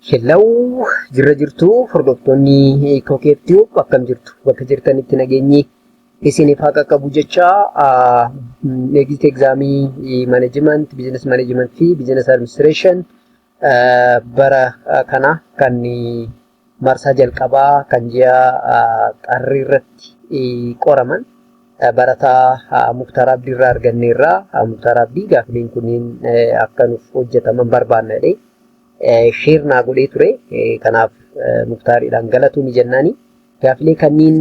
Hello, jirra jirtu hordoftoonni Kookeef Tube, akkam jirtu? Bakka jirtanitti nageenyi isiniif haa qaqqabu jecha, exit examii management, business management fi business administration bara kana kan marsaa jalqabaa kan ji'a xarrii irratti qoraman barataa Muktaar Abdii irraa arganneerra. Muktaar Abdii gaafileen kunniin akka nuuf hojjetaman barbaanna jedhee share naa godhee ture. Kanaaf Muktaariidhaan galatuuni jennaani. Gaafilee kanneen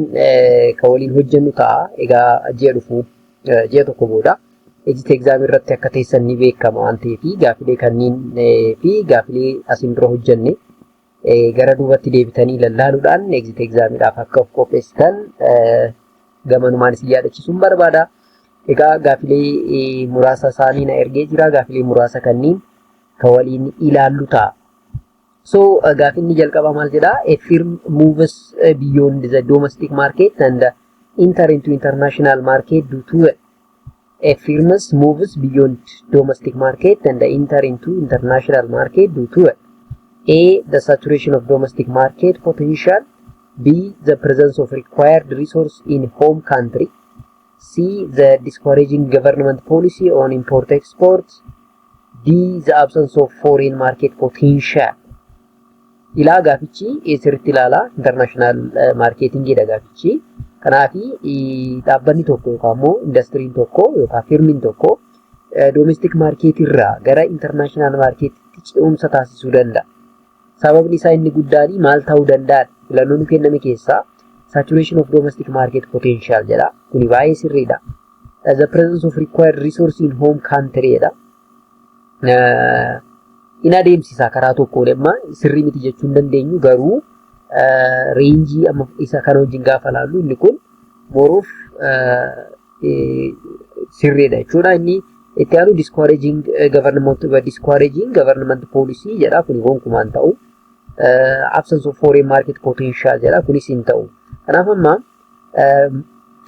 kan waliin hojjennu ta'a. Egaa ji'a dhufu, ji'a tokko booda exit exam irratti akka teessan ni beekama waan ta'eef, gaafilee kanneen fi gaafilee asiin dura hojjenne gara duubatti deebitanii lallaaluudhaan exit examiidhaaf akka of qopheessitan gamanumaan isin yaadachiisuun barbaada. Egaa gaafilee muraasa isaanii na ergee jira. Gaafilee muraasa kanneen kan waliin ilaallu ta'a. So gaafinni jalqabaa maal jedhaa? A firm moves beyond the domestic market and enter into international market due to. A firm moves beyond domestic market and enter into international market due to: A. The saturation of domestic market potential. B. The presence of required resource in home country. C. The discouraging government policy on import export. D. The absence of foreign market potential. Ilaa, gaafichi sirriitti ilaalaa, international marketingiidha gaafichi. Kanaafi dhaabbanni tokko yookaan immoo indastiriin tokko yookaan firmiin tokko domestic marketii irraa gara international marketiitti ce'umsa taasisuu danda'a. Sababni isaa inni guddaan maal ta'uu danda'a? Filannoo nu kenname keessaa saturation of domestic market potential jedha. Kuni baay'ee sirriidha. The presence of required resource in home country jedha. In adeemsisa karaa tokkoon, amma sirrii miti jechuu hin dandeenyu, garuu rangeii amma isa kana wajjin gaafa laallu inni kun more of sirriidha jechuudha. Inni itti aanu discouraging government policy jedha, kun gonkumaan ta'u. Absence of foreign market potential jedha, kunis hin ta'u. Kanaaf amma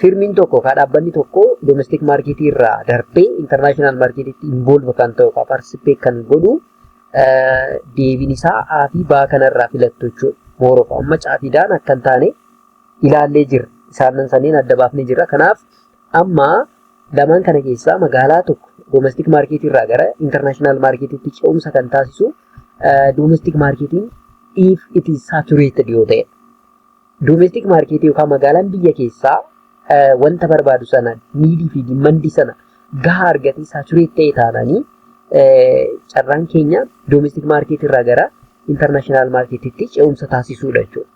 firmiin tokko yookaan dhaabbanni tokko domestic market irraa darbee international marketitti involve kan ta'u yookaan participate kan godhu, deebiin isaa A fi B kanarraa filattu jechuudha. More of amma C fi D'n akka hin taane ilaallee jirra. Isaan sanneen adda baafnee jirra. Kanaaf amma lamaan kana keessaa magaalaa tokko domestic market irraa gara international marketitti ce'umsa kan taasisu domestic marketiin if it is saturated yoo ta'e. Domestic market yookaan magaalaan biyya keessaa wanta barbaadu sana, needii fi demandii sana gahaa argatee saturate ta'e taananii, carraan keenya domestic market irraa gara international marketitti ce'umsa taasisuudha jechuudha.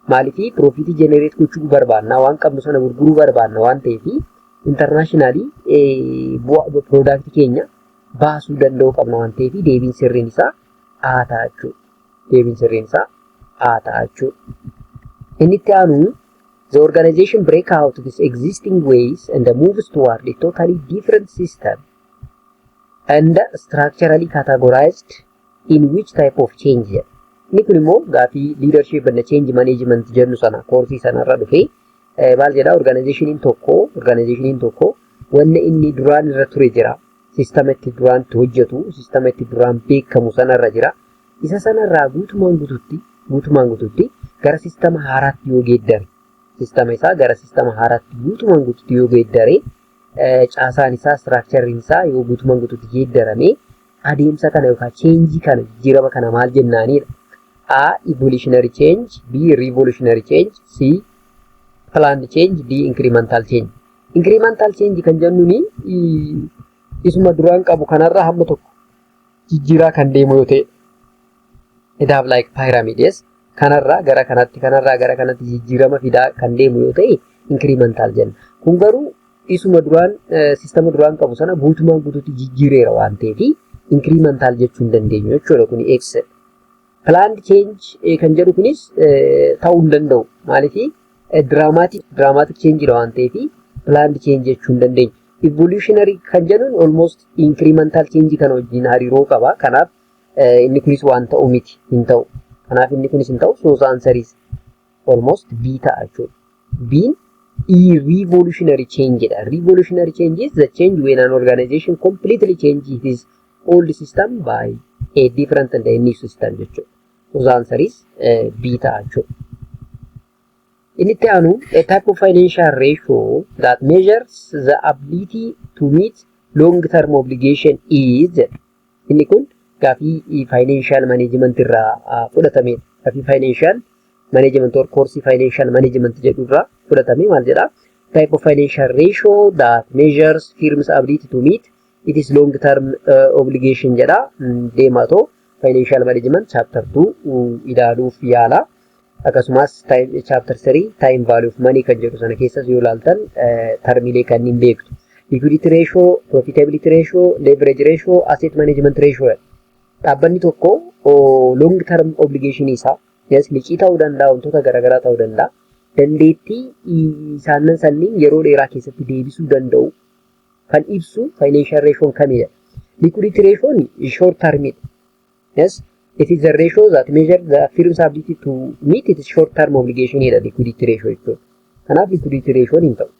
Maaliifii profitii generate gochuu barbaanna, waan qabnu sana gurguruu barbaanna waan ta'eef, internationalii bu'aa productii keenya baasuu danda'uu qabna waan ta'eef, deebiin sirriin isaa A ta'a jechuudha. Deebiin sirriin isaa A ta'a jechuudha. Inni itti aanu, the organization break out its existing ways and moves toward a totally different system and structurally categorized in which type of change jedha. Inni kun immoo gaafii leadership and change management jennu sana koorsii sanarra dhufee maal jedhaa? Organizationiin tokko wanna inni duraan irra ture jira. Systema itti duraan itti hojjetu, systema itti duraan beekamu sanarra jira. Isa sanarraa guutumaan guututti gara systema haaraatti yoo geeddare, systema isaa gara systema haaraatti guutumaan guututti yoo geeddare, caasaan isaa, structureiin isaa yoo guutumaan guututti geeddarame, adeemsa kana yookaan changeii kana, jijjiirama kana maal jennaanidha. A. Evolutionary change. B. Revolutionary change. C. Planned change. D. Incremental change. Incremental change kan jennuuni isuma duraan qabu kanarraa hamma tokko jijjiiraa kan deemu yoo ta'e. It have like pyramids. Kanarraa gara kanatti, kanarraa gara kanatti jijjiirama fidaa kan deemu yoo ta'e, incremental jenna. Kun garuu isuma duraan, systema duraan qabu sana guutumaan guutuutti jijjiireera waan ta'eef, incremental jechuu hin dandeenyu jechuudha, kuni X. Planned change kan jedhu kunis ta'uu hin danda'u. Maaliif? Dramatic change dha waan ta'eef, planned change jechuu hin dandeenyu. Evolutionary kan jedhuun almost incremental change kana wajjin hariiroo qaba. Kanaaf inni kunis waan ta'u miti, hin ta'u. Kanaaf inni kunis hin ta'u. So answer is almost B ta'a jechuudha. B'n revolutionary change dha. Revolutionary change is the change when an organization completely changes its old system by a different and a new system jechuudha. So the answer is B ta'a jechuudha. Inni itti aanu, a type of financial ratio that measures the ability to meet long term obligation is jedha. Inni kun gaafii financial management irraa fudhatamedha. Gaafii financial management or course financial management jedhu irraa fudhatame. Maal jedha? Type of financial ratio that measures firm's ability to meet its long term obligation jedha. Deematoo financial management chapter 2 ilaaluuf yaala. Akkasumas chapter 3, time value of money kan jedhu sana keessas yoo ilaaltan termiilee kanneen beektu. Liquidity ratio, profitability ratio, leverage ratio, asset management ratio. Dhaabbanni tokko long term obligation isaa, yes, liqii ta'uu danda'a, wantoota garaagaraa ta'uu danda'a. Dandeettii isaanan sanniin yeroo dheeraa keessatti deebisuu danda'u kan ibsu financial ratio kamidha? Liquidity ratio short termidha. Yes, it is the ratio that measures the firm's ability to meet its short term obligation jedha liquidity ratio jechuudha. Kanaaf liquidity ratio hin ta'u.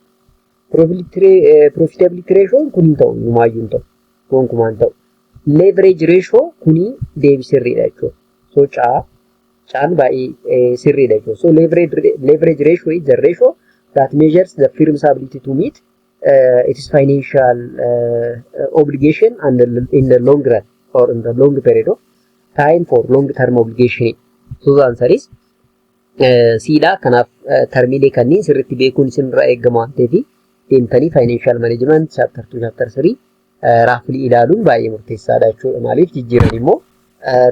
Profitability ratio kun hin ta'u, yumaayyuu hin ta'u. Gonkumaa hin ta'u. Leverage ratio kuni deebii sirriidha jechuudha. So caa caan baay'ee sirriidha jechuudha. So leverage ratio is the ratio that measures the firm's ability to meet its financial obligation and in the long run or in the long period of time for long term obligation. So the answer is C dha. Kanaaf termiilee kanneen sirriitti beekuun isinirraa eegama waan ta'eef deemtanii financial management chapter 2, chapter 3 roughly ilaaluun baay'ee murteessaadha jechuudha. Maaliif jijjiiran immoo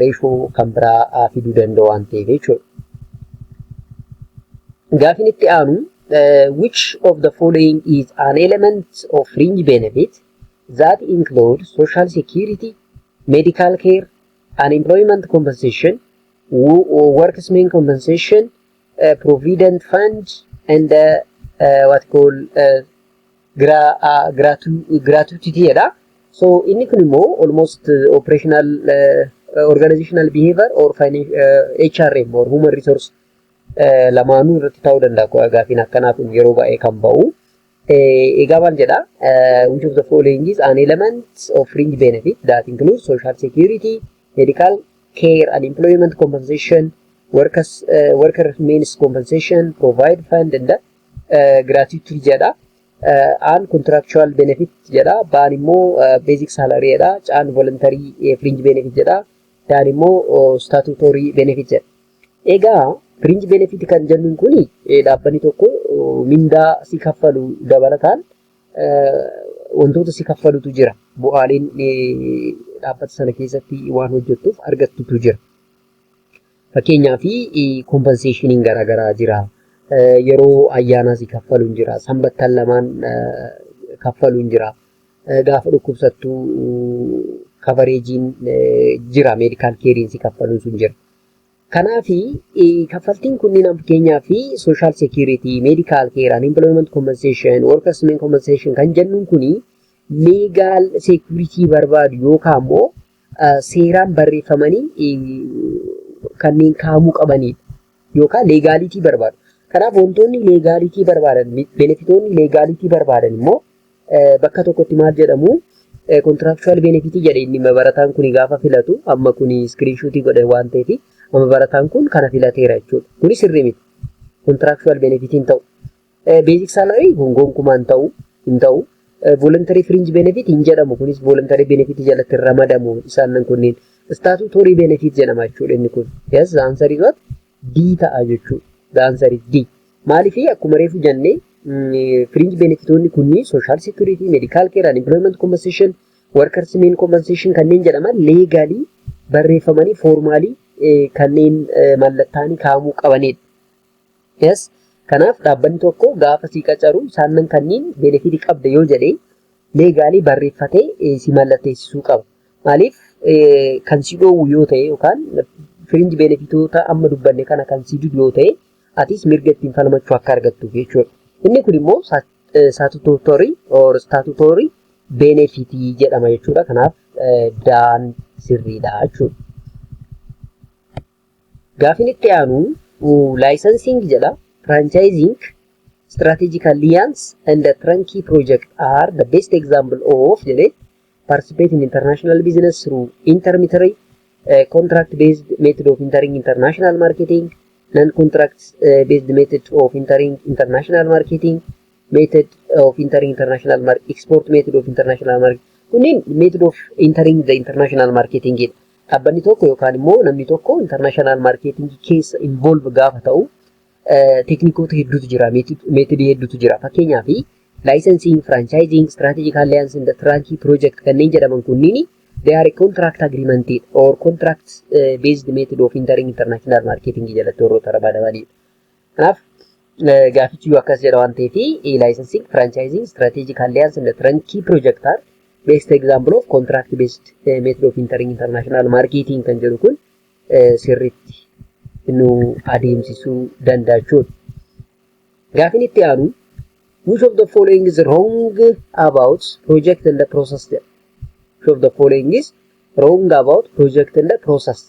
ratio kan biraa fiduu danda'u waan ta'eef jechuudha. Gaafin itti aanu, which of the following is an element of fringe benefit that include social security, medical care, unemployment compensation, workmen compensation, provident fund, and what call gratuity jedha. So inni kun immoo almost operational organizational behavior or HRM or human resource lamaanuu irratti ta'uu danda'a. Gaafiin akkanaa kun yeroo baay'ee kan ba'u. Egaa maal jedha? Which of the following is an element of fringe benefit that includes social security, medical care, unemployment compensation, worker means compensation, provident fund and gratuity jedha. Aan contractual benefit jedha. Baan immoo basic salary jedha. Caan voluntary fringe benefit jedha. Daan immoo statutory benefit jedha. Egaa fringe benefit kan jennuun kuni dhaabbanni tokko mindaa si kaffalu dabalataan wantoota si kaffalutu jira. Bu'aaleen dhaabbata sana keessatti waan hojjettuuf argattutu jira. Fakkeenyaaf compensationiin garaagaraa jira. Yeroo ayyaanaa si kaffaluun jira. Sanbattan lamaan kaffaluun jira. Gaafa dhukkubsattuu coverageiin jira. Medical careiin si kaffaluun sun jira. Kanaafi kaffaltiin kunniin fakkeenyaa fi social security, medical care, unemployment compensation, workers compensation kan jennuun kuni legal security barbaadu yookaan immoo seeraan barreeffamanii kanneen kaa'amuu qabanidha. Yookaan legality barbaadu. Kanaaf wantoonni legality barbaadan, benefitoonni legality barbaadan immoo bakka tokkotti maal jedhamu? Contractual benefitii jedhe inni barataan kun gaafa filatu. Amma kuni screenshotii godhe waan ta'eef amma barataan kun kana filateera jechuudha. Kuni sirrii miti. Contractual benefitiin ta'u. Basic salary kun gonkumaa hin ta'u hin ta'u. Voluntary fringe benefit hin jedhamu, kunis voluntary benefit jalatti ramadamu isaan kunneen. Statutory benefit jedhama jechuudha inni kun. Yes, the answer is what? D ta'a jechuudha. The answer is D. Maaliif? Akkuma reefu jennee fringe benefitoonni kunniin social security, medical care, unemployment compensation, workers main compensation kanneen jedhaman legally barreeffamanii formally kanneen mallattaanii kaa'amuu qabanidha. Yes. Kanaaf dhaabbanni tokko gaafa si qacaru isaan kanneen benefitii qabda yoo jedhee legally barreeffatee si mallatteessisuu qaba. Maaliif kan si dhoowwu yoo ta'e yookaan fringe benefitoota amma dubbanne kana kan si didu yoo ta'e atis mirga ittiin falmachuu akka argattuuf jechuudha. Inni kun immoo statutory or statutory benefitii jedhama jechuudha. Kanaaf daan sirriidha jechuudha. Gaafin itti aanu licensing jedha. Franchising, strategic alliance and the turnkey project are the best example of jedhee, participate in international business through intermediary, Contract based method of entering international marketing, non contract based method of entering international marketing, method of entering international market, export method of international market. Kunneen method of entering the international marketing jedha. Dhaabbanni tokko yookaan immoo namni tokko international marketing keessa involve gaafa ta'u teknikoota hedduutu jira, methodii hedduutu jira. Fakkeenyaaf licensing, franchising, strategic alliance and turnkey project kanneen jedhaman kunniin, they are a contract agreement or contract based method of entering international marketing jalatti warroota ramadamanidha. Kanaaf gaafichi yoo akkas jedha waan ta'eef, licensing, franchising, strategic alliance and turnkey project are best example of contract based method of entering international marketing kan jedhu kun sirriitti nu adeemsisuu danda'a jechuudha. Gaafin itti aanu, "Which of the following is wrong about project and the process?" jedha. Which of the following is wrong about project and the process?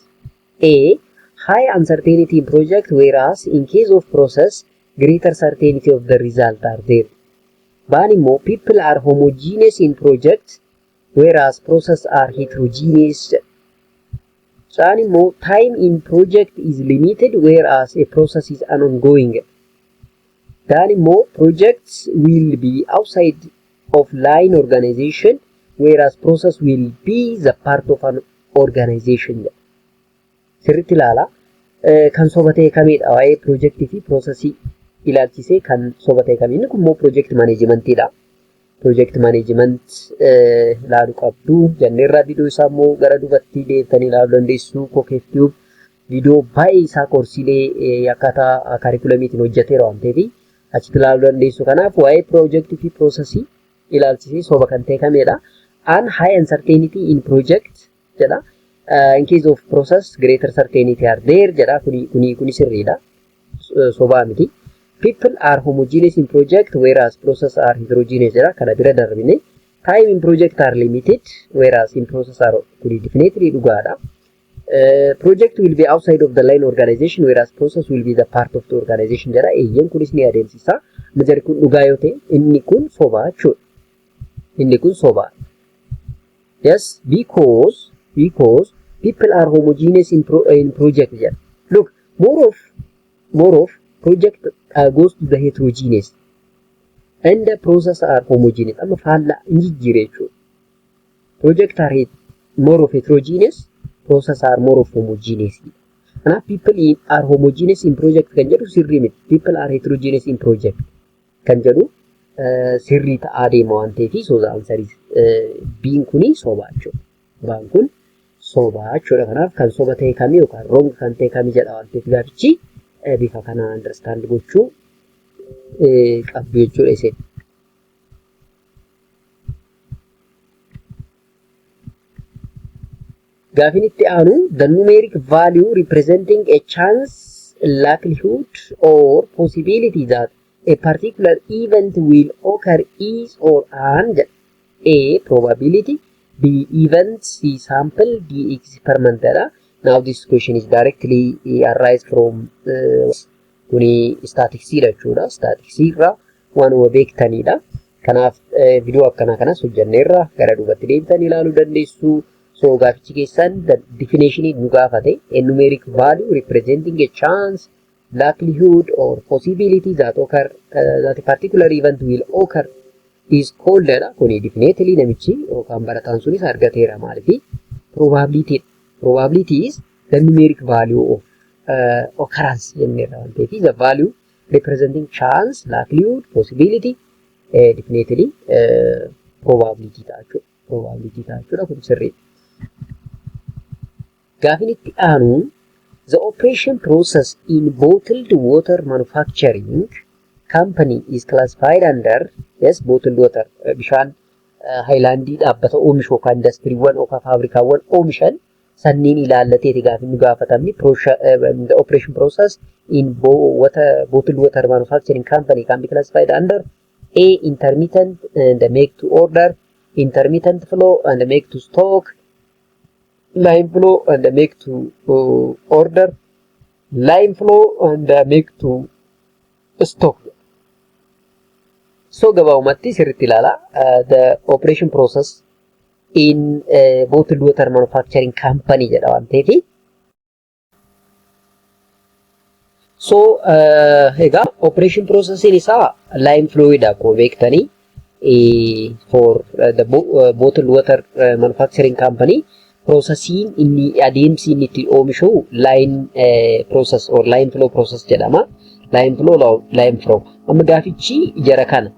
A. High uncertainty in project, whereas in case of process greater certainty of the result are there. Baan immoo people are homogeneous in project, whereas process are heterogeneous. Caan immoo time in project is limited, whereas a process is an ongoing. Daan immoo projects will be outside of line organization, whereas process will be the part of an organization. Sirriitti ilaala. Kan soba ta'e kamidha? Waa'ee projektii fi processii ilaalchisee kan soba ta'e kami? Inni kun immoo project managementiidha. Project management ilaaluu qabdu. Janneerraa viidiyoo isaa immoo gara duubatti deebitanii ilaaluu dandeessu. Kokeef Tube viidiyoo baay'ee isaa koorsiilee akkaataa curriculumiitiin hojjeteera waan ta'eef achitti ilaaluu dandeessu. Kanaaf waa'ee projektii fi processii ilaalchisee soba kan ta'e kamidha? An high uncertainty in project jedha. In case of process greater certainty are there jedha. Kuni sirriidha. Sobaa miti. People are homogeneous in project, whereas process are heterogeneous jedha. Kana bira darbine. Time in project are limited, whereas in process are, kuni definitely dhugaadha. Project will be outside of the line organization, whereas process will be the part of the organization jedha. Eeyyeen, kunis ni adeemsisa. Jarri kun dhugaa yoo ta'e, inni kun sobaa jechuudha. Inni kun sobaa. Yes, because people are homogeneous in project jedha. Look, more of project goes to the heterogeneous and the process are homogeneous. Amma faallaa hin jijjiire jechuudha. Project are more of heterogeneous, process are more of homogeneous. Kanaaf people are homogeneous in project kan jedhu sirrii miti. People are heterogeneous in project kan jedhu sirrii ta'aa deema waan ta'eef, so the answer is B'n kuni sobaa jechuudha. B'n kun sobaa jechuudha. Kanaaf kan soba ta'e kamii yookaan wrong kan ta'e kamii jedha waan ta'eef, gaafichi bifa kanaan understand gochuu qabdu jechuudha isin. Gaafin itti aanu, "The numeric value representing a chance, likelihood or possibility that a particular event will occur is or an" jedha. A. Probability, B. Event, C. Sample, D. Experiment jedha. Now this question is directly arise from kuni statistics jechuudha. Statistics irraa waanuma beektanidha. Kanaaf viidiyoo akkanaa kanas hojjanneerra, gara duubatti deebitanii ilaaluu dandeessu. So gaafichi keessan definition nu gaafate, a numeric value representing a chance, likelihood or possibility that a particular event will occur is called dha. Kuni definitely namichi yookaan barataan sunis argateera. Maalifi? Probability. Probability is the numeric value of occurrence jenneerra waan ta'eef, the value representing chance, likelihood, possibility, definitely probability ta'a jechuudha. Probability ta'a jechuudha, kun sirriidha. Gaafin itti aanu, "The operation process in bottled water manufacturing company is classified under", yes, bottled water, bishaan haayilaandii dhaabbata oomishu yookaan indastiriiwwan yookaan faabrikaawwan oomishan sanniin ilaallateeti gaafin nu gaafatamni. "The operation process in bottled water manufacturing company can be classified under" A. Intermittent and make to order, intermittent flow and make to stock, line flow and make to order, line flow and make to stock. So gabaabumatti sirriitti ilaala. The operation process in bottled water manufacturing company jedha waan ta'eef. So egaa operation processing isaa line fluid akkuma beektanii for the bottled water manufacturing company, processiin inni adeemsi inni itti oomishu line process or line flow process jedhama. Line flow, line flow. Amma gaafichi jara kana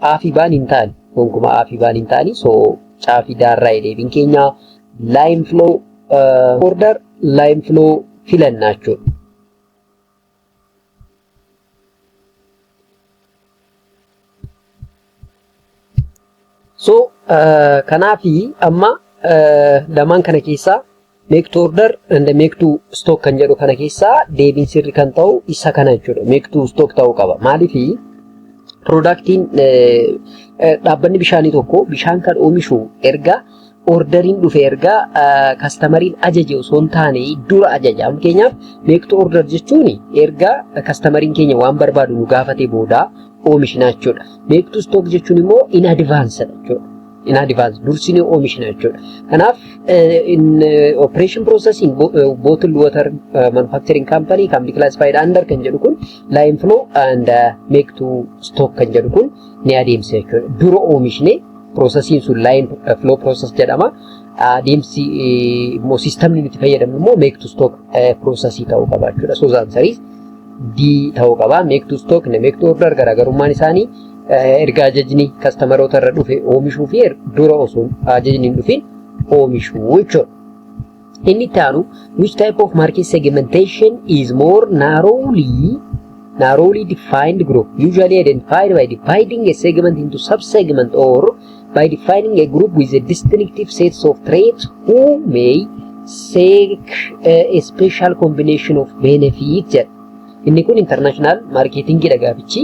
A fi B'n hin taane, gonkumaa A fi B'n hin taane. So C fi D irraa deebiin keenya line flow order, line flow filannaa jechuudha. So kanaafi amma lamaan kana keessaa make to order and make to stock kan jedhu kana keessaa deebiin sirri kan ta'u isa kana jechuudha. Make to stock ta'uu qaba. Maaliifi productiin dhaabbanni bishaanii tokko bishaan kan oomishu erga orderiin dhufe, erga customeriin ajaje osoo hin taane dura ajaja. Fakkeenyaaf, make to order jechuun erga customeriin keenya waan barbaadu nu gaafate booda oomishna jechuudha. Make to stock jechuun immoo in advance jechuudha. In advance dursinee oomishna jechuudha. Kanaaf in operation process in bottled water manufacturing company can be classified under kan jedhu kun line flow and make to stock kan jedhu kun ni adeemsa jechuudha. Dura oomishne, processiin sun line flow process jedhama. Adeemsi immoo systemni nuti fayyadamnu immoo make to stock processii ta'uu qaba jechuudha. So the answer is D ta'uu qaba. Make to stock and make to order garaagarummaan isaanii erga ajajni customeroota irra dhufe oomishuu fi dura osoo ajajni hin dhufin oomishuu jechuudha. Inni itti aanu, which type of market segmentation is more narrowly defined group usually identified by dividing a segment into sub-segment or by defining a group with a distinctive sets of traits who may seek a special combination of benefits jedha. Inni kun international marketing dha gaafichi,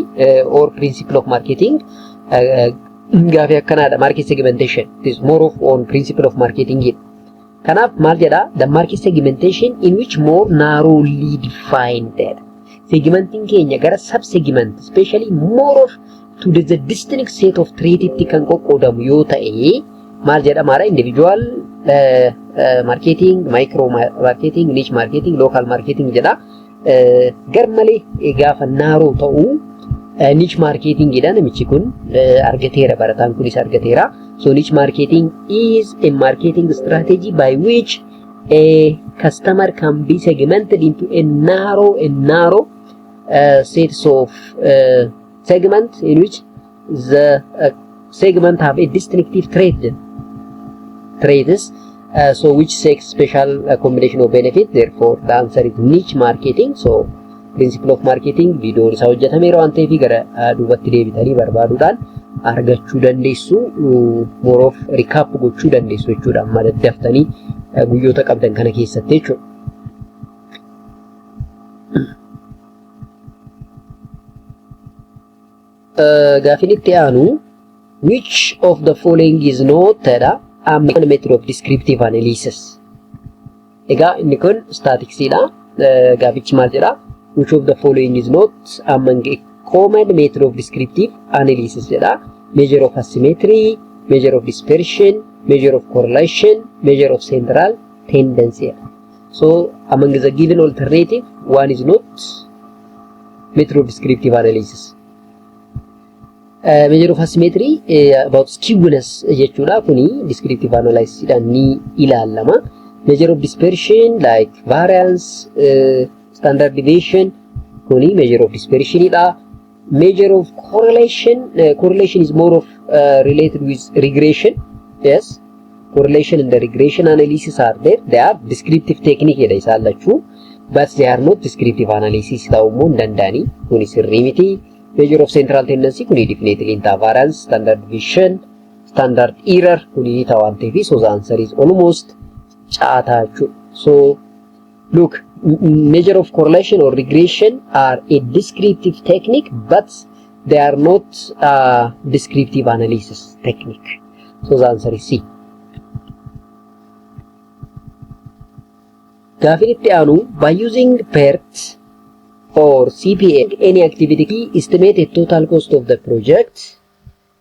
or principle of marketing gaafii akkanaadha. Market segmentation, it is more of on principle of marketing. Kanaaf maal jedha? The market segmentation in which more narrowly defined jedha. Segmentiin keenya gara sub segment, especially more of to the distinct set of trait itti kan qoqqoodamu yoo ta'e maal jedhamaadha? Individual marketing, micro marketing, niche marketing, local marketing jedha. Gar malee gaafa narrow ta'uu niche marketing jedha. Namichi kun argateera, barataan kunis argateera. So niche marketing is a marketing strategy by which a customer can be segmented into a narrow sets of segment in which the segment have a distinctive traits, so which seeks special combination of benefit. Therefore, the answer is niche marketing. So principle of marketing viidiyoon isaa hojjetameera waan ta'eef gara duubatti deebitanii barbaaduudhaan argachuu dandeessu, more of recap gochuu dandeessu jechuudha amma daddaftanii guyyoota qabdan kana keessatti jechuudha. Gaafin itti aanu, which of the following is not jedha a method of descriptive analysis. Egaa inni kun statisticsiidha. Gaafichi maal jedha? Which of the following is not among a common method of descriptive analysis jedha. Measure of asymmetry, measure of dispersion, measure of correlation, measure of central tendency jedha. So among the given alternative, one is not method of descriptive analysis. Measure of asymmetry about skewness jechuudha. Kuni descriptive analysis dhaan ni ilaalama. Measure of dispersion like variance, standard deviation, kuni measure of dispersion dha. Measure of correlation, correlation is more of related with regression. Yes, correlation and the regression analysis are there. They are descriptive technique jedha isaan lachuu, but they are not descriptive analysis ta'uu immoo hin danda'ani. Kuni sirrii miti. Measure of central tendency kuni definitely hin ta'a. Variance, standard deviation, standard error kuni ni ta'a waan ta'eef, so the answer is almost caataa jechuudha. So look, measure of correlation or regression are a descriptive technique, but they are not descriptive analysis technique. So the answer is C. Gaafin itti aanu, by using PERT or CPA any activity, estimate the total cost of the project.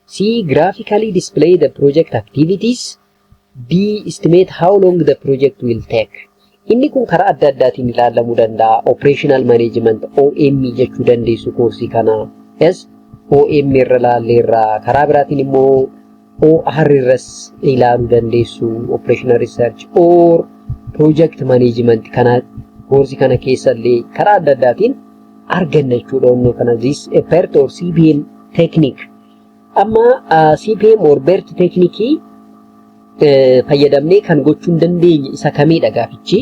C. Graphically display the project activities. B. Estimate how long the project will take. Inni kun karaa adda addaatiin ilaalamuu danda'a. Operational Management, OM jechuu dandeessu koorsii kana. Yes, OM irra ilaalleerra. Karaa biraatiin immoo OR irras ilaaluu dandeessu. Operational Research or Project Management kana koorsii kana keessallee karaa adda addaatiin arganna jechuudha. Onnoo kana this a PERT or CPM technique. Amma CPM or PERT technique fayyadamnee kan gochuu hin dandeenye isa kamiidha gaafichi?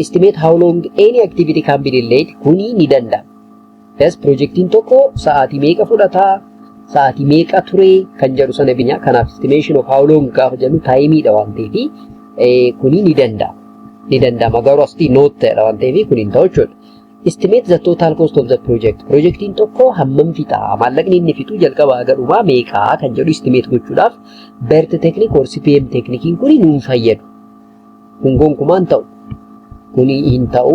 Estimate how long any activity can be delayed, kuni ni danda'ama. Yes, projektiin tokko sa'aatii meeqa fudhataa, sa'aatii meeqa ture kan jedhu sana binya. Kanaaf estimation of how long gaafa jennu timeiidha waan ta'eef kuni ni danda'ama. Ni danda'ama, garuu asitti not ta'edha waan ta'eef kun hin ta'u jechuudha. Estimate the total cost of the project. Projektiin tokko hammam fixa? Maallaqni inni fixu jalqaba haga dhumaa meeqaa kan jedhu estimate gochuudhaaf PERT technique or CPM techniqueiin kuni nuun fayyadu. Kun gonkumaan ta'u. Kuni hin ta'u.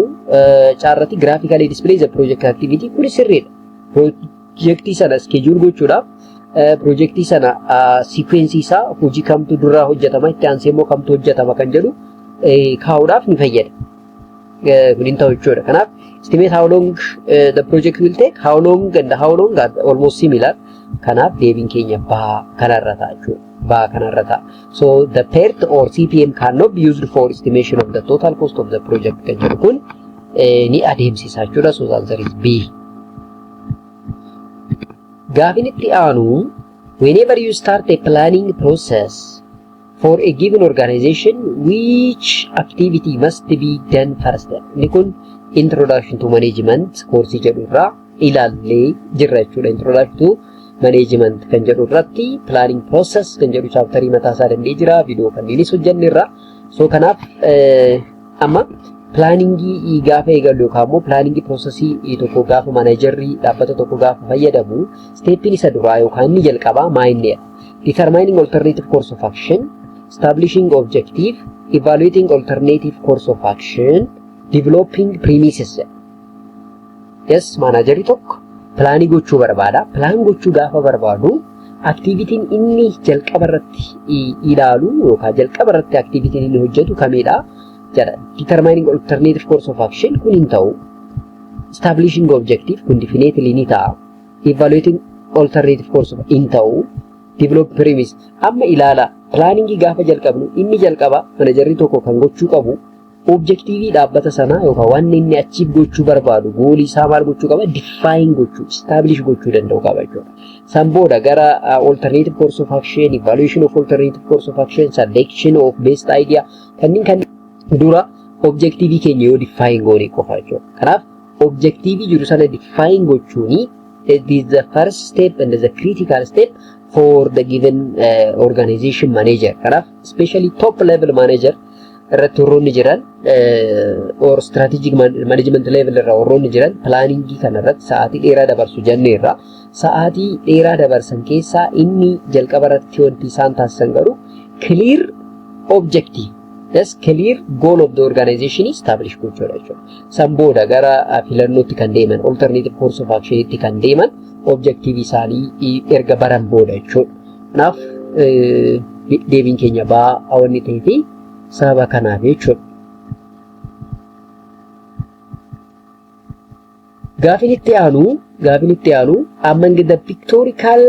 Caarratti graphically display the project activity, kuni sirriidha. Projektii sana schedule gochuudhaaf, projektii sana sequence isaa, hojii kamtu duraa hojjetama, itti aansee immoo kamtu hojjetama kan jedhu kaa'uudhaaf ni fayyada. Kun hin ta'u jechuudha. Kanaaf estimate how long the project will take, how long and how long are almost similar. Kanaaf deebiin keenya baa kanarra ta'a jechuudha. Baa kanarra ta'a. So the PERT or CPM cannot be used for estimation of the total cost of the project kan jedhu kun ni adeemsisa jechuudha. So the answer is B. Gaafin itti aanu, whenever you start a planning process for a given organization, which activity must be done first? Inni kun Introduction to Management koorsii jedhu irraa ilaallee jirra jechuudha. Introduction to Management kan jedhu irratti planning process kan jedhu chapterii mataa isaa danda'ee jira. Viidiyoo kanneenis hojjenne irra. So kanaaf amma planningii gaafa eegallu yookaan immoo planningii processii tokko gaafa managerri dhaabbata tokko gaafa fayyadamu, stepiin isa duraa yookaan inni jalqabaa maa inni? Determining alternative course of action, establishing objective, evaluating alternative course of action, developing premises. Yes, managerri tokko planii gochuu barbaada. Plan gochuu gaafa barbaadu, activityn inni jalqaba irratti ilaalu yookaan jalqaba irratti activityn inni hojjetu kamidha jedha. Determining alternative course of action kun hin ta'u. Establishing objective kun definitely ni ta'a. Evaluating alternative course of hin ta'u. Develop premise. Amma ilaala, planningii gaafa jalqabnu inni jalqaba managerri tokko kan gochuu qabu objectiveii dhaabbata sanaa yookaan waan inni achieve gochuu barbaadu, goalii isaa maal gochuu qaba, define gochuu, establish gochuu danda'u qaba jechuudha. San booda gara alternative course of action, evaluation of alternative course of action, selection of best idea kanneen kan dura objectiveii keenya yoo define goone qofa jechuudha. Kanaaf objectiveii jiru sana define gochuuni it is the first step and the critical step for the given organization manager. Kanaaf especially top level manager irratti warroonni jiran or strategic management level irra warroonni jiran planningii kana irratti sa'aatii dheeraa dabarsu jenneerra. Sa'aatii dheeraa dabarsan keessaa inni jalqaba irratti wanti isaan taasisan garuu clear objective, yes, clear goal of the organization establish gochuudha jechuudha. San booda gara filannootti kan deeman, alternative course of actionitti kan deeman, objective isaanii erga baran booda jechuudha. Kanaaf deebiin keenya ba'aa wanni ta'ee fi sababa kanaaf jechuudha. Gaafin itti aanu, among the pictorial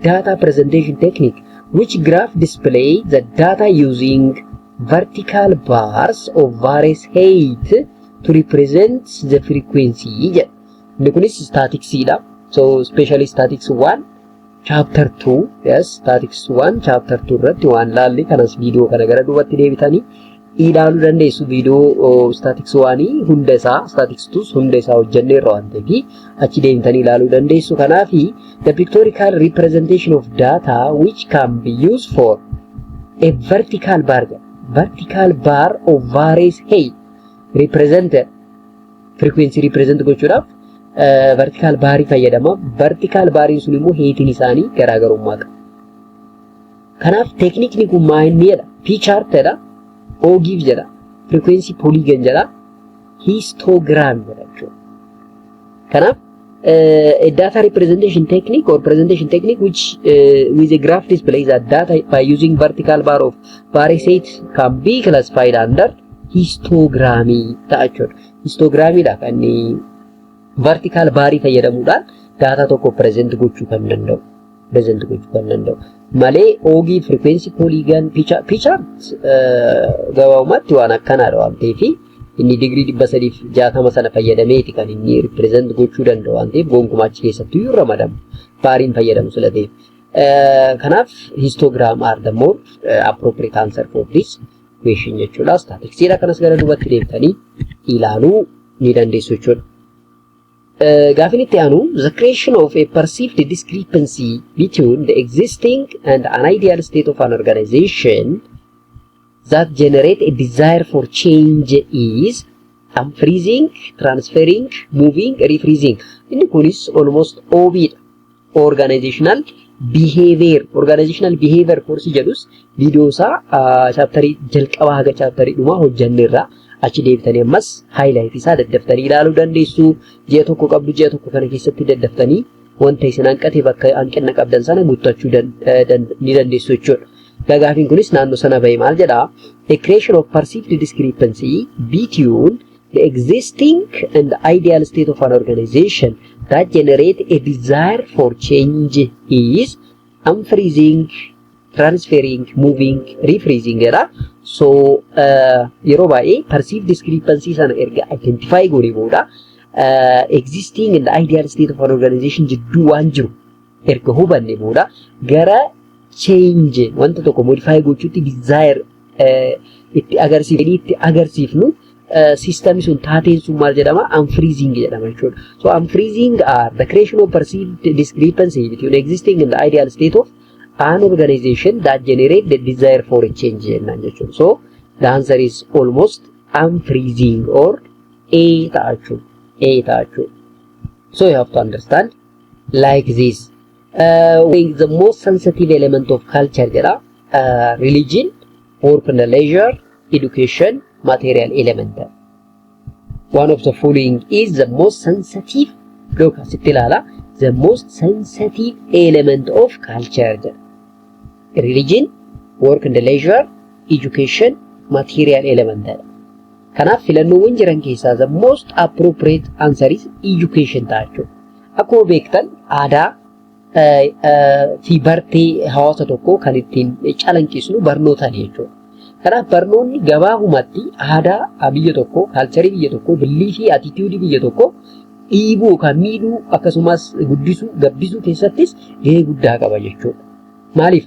data presentation technique, which graph display the data using vertical bars of various height to represent the frequency jedha. Inni kunis statisticsiidha. So especially statistics 1 chapter 2, yes, statistics 1 chapter 2 irratti waan laalle kanas viidiyoo kana gara duubatti deebitanii ilaaluu dandeessu. Viidiyoo statistics 1 hunda isaa, statistics 2 hunda isaa hojjenneerra waan ta'eef achi deemtanii ilaaluu dandeessu. Kanaaf the pictorial representation of data which can be used for a vertical bar, vertical bar of various height represent frequency represent gochuudhaaf vertical barii fayyadama. Vertical bariin sun immoo heightiin isaanii garaagarummaa qaba. Kanaaf techniqueni kun maa inni jedha? Pie chart jedha, ogive jedha, frequency polygon jedha, histogram jedha jechuudha. Kanaaf A data representation technique or presentation technique which with a graph displays that data by using vertical bar of various heights can be classified under histogramii ta'a jechuudha. Histogramiidha kan inni vertical barii fayyadamuudhaan data tokko present gochuu kan danda'u. Present gochuu kan danda'u. Malee oogii, frequency polygon, pie chart gabaabumatti waan akkanaadha waan ta'eef, inni digirii 360 sana fayyadameeti kan inni represent gochuu danda'u waan ta'eef, gonkumaa achi keessatti iyyuu ramadamu. Bariin fayyadamu sila ta'eef. Kanaaf histogram are the more appropriate answer for this question jechuudha. Statisticsiidha, kanas gara duubatti deemtanii ilaaluu ni dandeessu jechuudha. Gaafin itti aanu, the creation of a perceived discrepancy between the existing and an ideal state of an organization that generate a desire for change is unfreezing, transferring, moving, refreezing. Inni kunis almost OB dha. Organizational behavior. Organizational behavior koorsii jedhus viidiyoo isaa chapterii jalqabaa haga chapterii dhumaa hojjanneerra, achi deebitanii ammas highlight isaa daddaftanii ilaaluu dandeessu. Ji'a tokko qabdu, ji'a tokko kana keessatti daddaftanii wanta isin hanqate, bakka hanqina qabdan sana guuttachuu ni dandeessu jechuudha. Gaafiin kunis naannoo sana bahee maal jedhaa? A creation of perceived discrepancy between the existing and the ideal state of an organization that generate a desire for change is unfreezing, transferring, moving, refreezing jedha. So yeroo baay'ee perceived discrepancy sana erga identify goonee booda, existing and the ideal state of an organization jidduu waan jiru erga hubanne booda, gara change, wanta tokko modify gochuutti desire itti agarsiifnu, systemni sun, taateen sun maal jedhama? Unfreezing jedhama jechuudha. So unfreezing are the creation of perceived discrepancy between existing and the ideal state of an organization that generate the desire for a change jennaan jechuudha. So the answer is almost unfreezing or A ta'a jechuudha. A ta'a jechuudha. So you have to understand like this. The most sensitive element of culture jedha. Religion, work and leisure, education, material element. One of the following is the most sensitive. Look, asitti ilaala. The most sensitive element of culture jedha. Religion, work and leisure, education, material element jedha. Kanaaf filannoowwan jiran keessaa the most appropriate answer is education ta'a jechuudha. Akkuma beektan, aadaa fi bartee hawaasa tokkoo kan ittiin calanqisnu barnootaan jechuudha. Kanaaf barnoonni gabaabumatti aadaa biyya tokkoo, culturii biyya tokkoo, beliefii, attitudeii biyya tokkoo dhiibuu yookaan miidhuu, akkasumas guddisuu, gabbisuu keessattis gahee guddaa qaba jechuudha. Maaliif?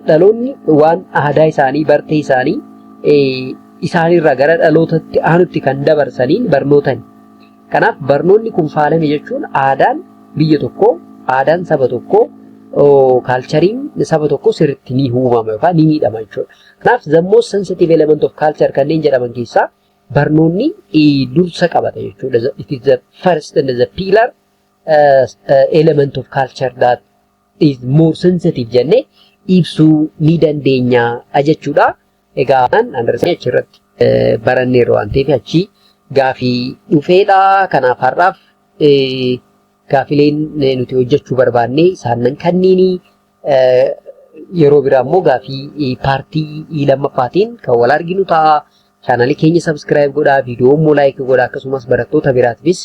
Dhaloonni waan aadaa isaanii, bartee isaanii isaanirraa gara dhalootatti aanutti kan dabarsaniin barnootani. Kanaaf barnoonni kun faalame jechuun aadaan biyya tokkoo, aadaan saba tokkoo, culturiin saba tokkoo sirriitti ni uumama yookaan ni miidhama jechuudha. Kanaaf the most sensitive element of culture kanneen jedhaman keessaa barnoonni dursa qabata jechuudha. It is the first and the pillar element of culture that is more sensitive jennee ibsuu ni dandeenya jechuudha. Egaa achirratti baranneerra waan ta'eef achi gaafii dhufeedha. Kanaaf har'aaf gaafileen nuti hojjechuu barbaanne isaan kanniini. Yeroo biraa immoo gaafii partii lammaffaatiin kan wal arginu ta'a. Channelii keenya subscribe godhaa, viidiyoo immoo like godhaa, akkasumas barattoota biraatiifis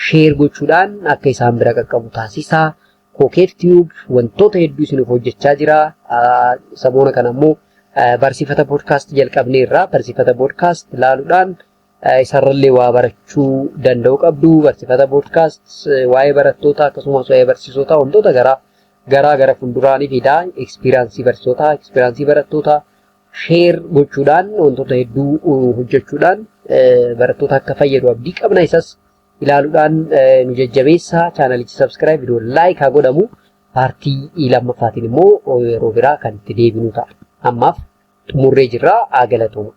share gochuudhaan akka isaan bira qaqqabu taasisaa. Kookeef Tube wantoota hedduu isiniif hojjechaa jira. Samoona kana immoo barsiifata podcast jalqabneerra. Barsiifata podcast ilaaluudhaan isarrallee waa barachuu danda'u qabdu. Barsiifata podcast waa'ee barattootaa akkasumas waa'ee barsiisotaa wantoota garaa garaa gara fuulduraa ni fida. Experienceii barsiisotaa, experienceii barattootaa share gochuudhaan, wantoota hedduu hojjechuudhaan barattoota akka fayyadu abdii qabna. Isas ilaaluudhaan nu jajjabeessaa. Channelichi subscribe, viidiyoo like haa godhamu. Partii lammaffaatiin immoo yeroo biraa kan itti deebinu ta'a. Ammaaf xumurree jirra. Galatooma.